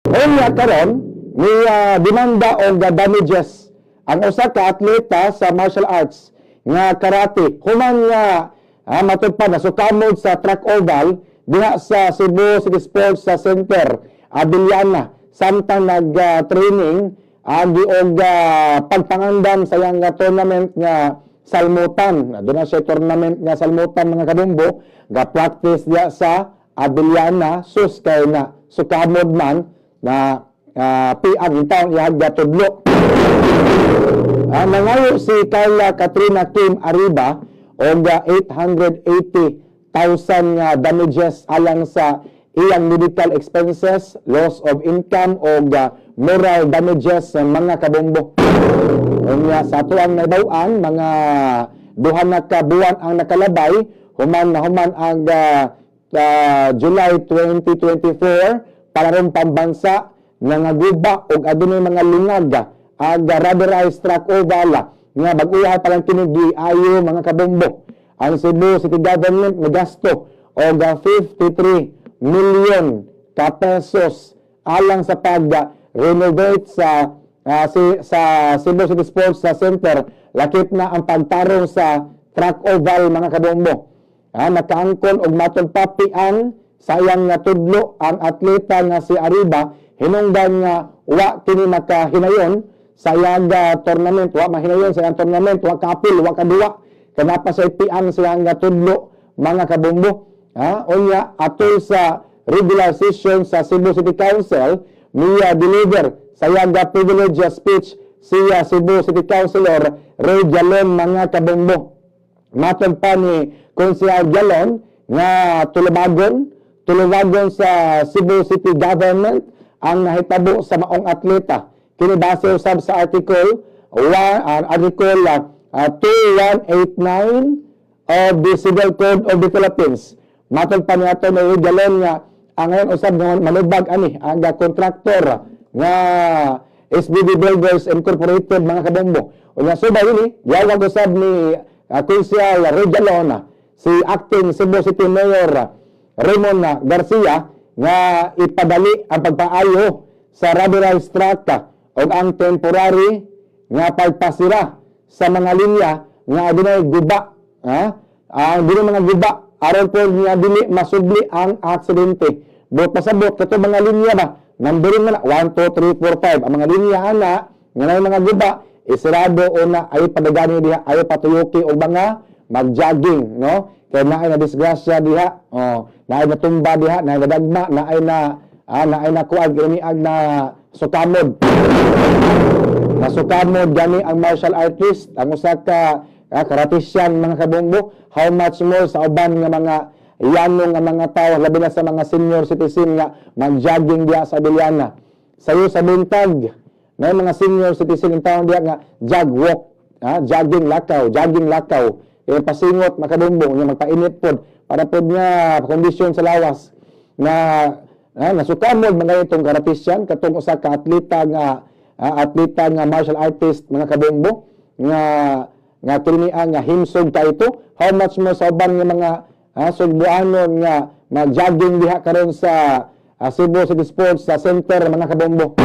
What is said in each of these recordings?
Unya karon ni demanda og damages ang usa ka atleta sa martial arts nga karate human nga matud pa nasukamod sa track oval diha sa Cebu City Sports sa Center, Abellana, samtang nag-training agi og pagpangandam sa iyang tournament nga Salmutan. Doon na siya tournament nga Salmutan, mga kabombo, ga practice diha sa Abellana. Sus, kay na sukamod man na piang taon iyang tudlo. Nangayo si Carla Katrina Kim Ariba og 880,000 nga damages alang sa iyang medical expenses, loss of income og moral damages sa mga kabombo. Unya sa atuang naibaw-an, mga 2 na ka buwan ang nakalabay human na human ang July 2024 Palarong Pambansa nga naguba og adunay mga lungag ag rubberized track oval nga bag-uha pa lang kini giayo, mga kabombo. Ang Cebu City Government nagasto og 53 million ka pesos alang sa pag renovate sa Cebu City Sports sa Center, lakip na ang pagtarong sa track oval, mga kabombo. Nakaangkon og matod pa piang sayang nga tudlo ang atleta nga si Ariba hinungdan nga wa kini makahinayon sa iyang tournament, wa mahinayon sa iyang tournament, wa kapil, wa kaduwa kanapa sa piang siya nga tudlo, mga kabombo. Unya atol sa regular session sa Cebu City Council, niya deliver sa iyang privilege speech siya Cebu City Councilor Ray Jalon, mga kabombo. Matod pa ni Konsehal Jalon nga tulubagon tulubagon sa Cebu City Government ang nahitabo sa maong atleta. Kini base usab sa article 1, article 2189 of the Civil Code of the Philippines. Matod pa niya ni Jalon nga ang ngayon usab nga manubag ani ang kontraktor nga SBD Builders Incorporated, mga kabombo. Unya subay ini giawag usab ni Konsehal Ray Jalon si acting Cebu City Mayor Raymond Garcia nga ipadali ang pagpaayo sa rubberized track o ang temporary nga pagpasira sa mga linya nga adunay guba, ha, ang dili mga guba aron po nga dili masubli ang aksidente. Buot pasabot kato mga linya ba, numbering na 1 2 3 4 5 ang mga linya ana nga naay mga guba, isirado o na ay padagani diha, ayo patuyuki og mga magjogging, no, kay naay na disgrasya diha, oh, naay natumba diha, naay nadagma, naay na kuan kini ag na sukamod. Nasukamod gani ang martial artist, ang usa ka karatisyan, mga kabombo, how much more sa uban nga mga yano nga mga tao, labi na sa mga senior citizen nga magjogging diha sa Abellana. Sayo sa buntag, may mga senior citizen in town diha nga jog walk, jogging lakaw, jogging lakaw. Eh, pasingot, makabombo, nga magpainit pod para pod nga kondisyon sa lawas na nasukamod mga itong karatisyan katong usa ka atleta nga martial artist, mga kabombo, nga nga kini ang nga himsog ka ito, how much more sa uban nga mga sugbuanon nga mag-jogging diha karon sa Cebu City Sports sa Center, mga kabombo.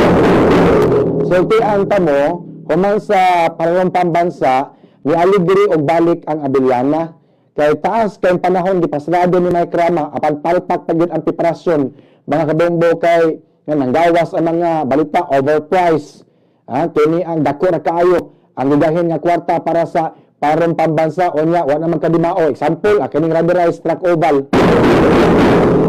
Sultian ta mo, human sa Palarong Pambansa, nialig diri og balik ang Abellana. Kay taas kay panahon gipasrado ni Mike Rama apan palpak pa gyud ang preparasyon, mga kabombo, kay nga nanggawas ang mga balita, overpriced. Kini ang dako ra kaayo ang gigahin nga kwarta para sa Palarong Pambansa, unya wa naman kadimao. Example, kining rubberized track oval.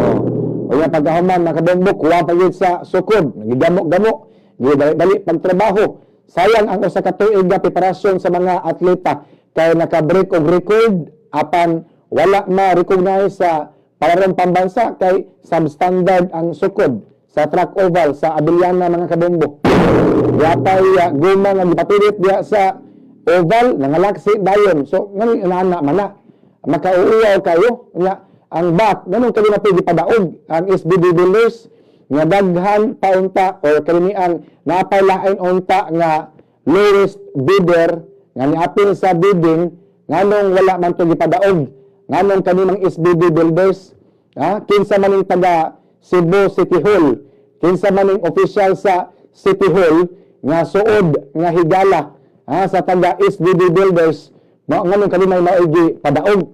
Oh. Unya pagkahuman, mga kabombo, kuha pa gyud sa sukod, nagigamo-gamo, dali pagtrabaho. Sayang ang 1 ka tuig nga preparasyon sa mga atleta kay naka-break og record apan wala ma-recognize sa Palarong Pambansa kay substandard ang sukod sa track oval sa Abellana, mga kabombo. Yapay guma nga gipapilit diha sa oval, nangalaksi dayon. So ngani ana man na makauuyaw kayo nya ang back ganun kali na pwede padaog ang SBD Builders nga daghan paunta or kalimiang napay lain unta nga lowest bidder nga niapil sa bidding. Nganong wala man to gipadaog? Nganong kanimang SBD Builders, ha? Kinsa man ning taga Cebu City Hall? Kinsa man ning official sa City Hall nga suod nga higala, ha, sa taga SDB Builders, mao nganong kanunay mao'y padaog.